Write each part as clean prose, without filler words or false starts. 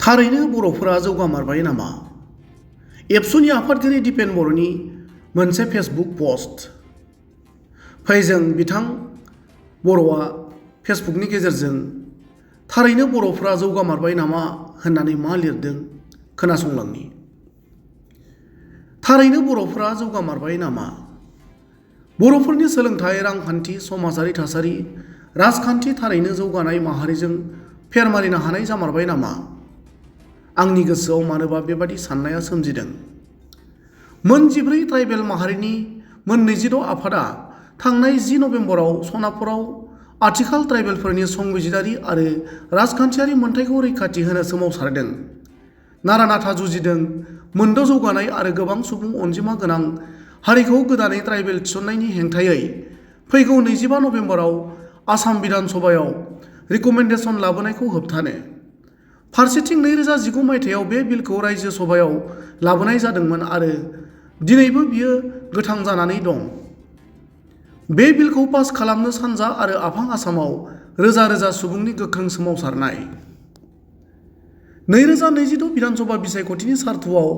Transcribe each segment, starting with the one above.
थारैनो बर'फोरा जौगामारबाय नामा? एबसुनि आफादगिरि दिपेन बर'नि मोनसे फेसबुक पस्ट। फैजों बिथां बर'आ फेसबुकनि गेजेरजों थारैनो बर'फोरा जौगामारबाय नामा होननानै मा लिरदों खोनासंलांनि। थारैनो बर'फोरा जौगामारबाय नामा? बर'फोरनि सोलोंथाइ, रांखान्थि, समाजारि थासारि, राजखान्थि थारैनो जौगानाय माहारिजों फेर मारिनो हानाय जामारबाय नामा? आंनि गोसोआव मानोबा बेबादि साननाया सोमजिदों। मोन 14 ट्राइबेल माहारिनि मोन 26 आफादा थांनाय 10 नभेम्बराव सनापुराव आथिखाल ट्राइबेलफोरनि संबिजिरारि आरो राजखान्थियारि मोनथायखौ रैखाथि होनो सोमावसारदों। नारा नाथा जुजिदों। मोनद' जौगानाय आरो गोबां सुबुं अनजिमा गोनां हारिखौ गोदानै ट्राइबेल थिसननायनि हेंथायै फैगौ 25 नभेम्बराव आसाम बिधान सभायाव रिकमेन्डेसन लाबोनायखौ होबथानो। फारसेथिं 2019 मायथाइयाव बे बिलखौ रायजो सभायाव लाबोनाय जादोंमोन आरो दिनैबो बियो गोथां जानानै दं। बे बिलखौ पास खालामनो सानजा आरो आफां आसामाव रोजा रोजा सुबुंनि गोख्रों सोमावसारनाय। 2026 बिधानसभा बिसायख'थिनि सार्थआव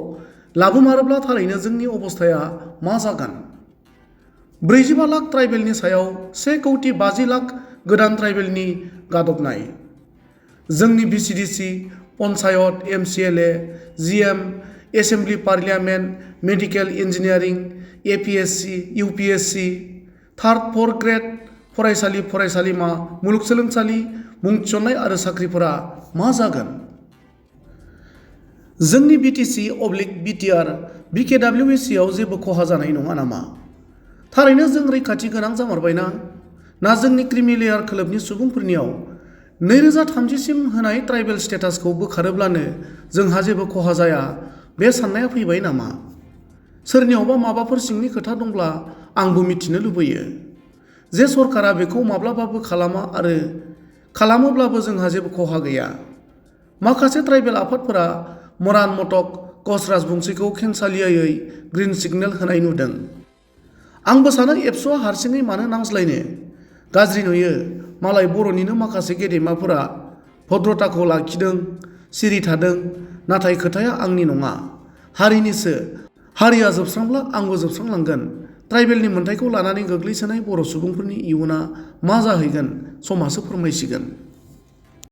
लाबोमारोब्ला थारैनो जोंनि अबस्थाया मा जागोन? 45 लाख ट्राइबेलनि सायाव 1,50 लाख गोदान ट्राइबेलनि गादबनाय। जोंनि VCDC, panchayat, MCLA, GM, assembly parliament, medical, engineering, APSC, UPSC, third 4 grade फरायसालि, फरायसालिमा, मुलुगसोलोंसालि मुं थिसननाय आरो साख्रिफोरा मा जागोन? जोंनि BTC/BTR, BKWSC आव जेबो खहा जानाय नङा नामा? थारैनो जों रैखाथि गोनां जामारबायना? ना जोंनि क्रिमिलेयार खोलोबनि सुबुंफोरनियाव 2030 सिम होनाय ट्राइबेल स्टेटासखौ बोखारोब्लानो जोंहा जेबो खहा जाया बे साननाया फैबाय नामा? सोरनियावबा माबाफोर सिंनि खोथा दंब्ला आंबो मिथिनो लुबैयो। जे सरकारा बेखौ माब्लाबाबो खालामा आरो खालामोब्लाबो जोंहा जेबो खहा गैया। माखासे ट्राइबेल आफादफोरा मरान मटक कच राजबंशीखौ खेंसालियायै ग्रीन सिगनेल होनाय नुदों। आंबो सानो एबसुआ हारसिङै मानो नांज्लायनो? गाज्रि नुयो। मालाय बर'निनो माखासे गेदेमाफोरा भद्रताखौ लाखिदों, सिरि थादों। नाथाय खोथाया आंनि नङा, हारिनिसो। हारिया जोबस्रांब्ला आंबो जोबस्रांलांगोन। ट्राइबेलनि मोन्थायखौ लानानै गोग्लैसोनाय बर' सुबुंफोरनि इयुना मा जाहैगोन समासो फोरमायसिगोन।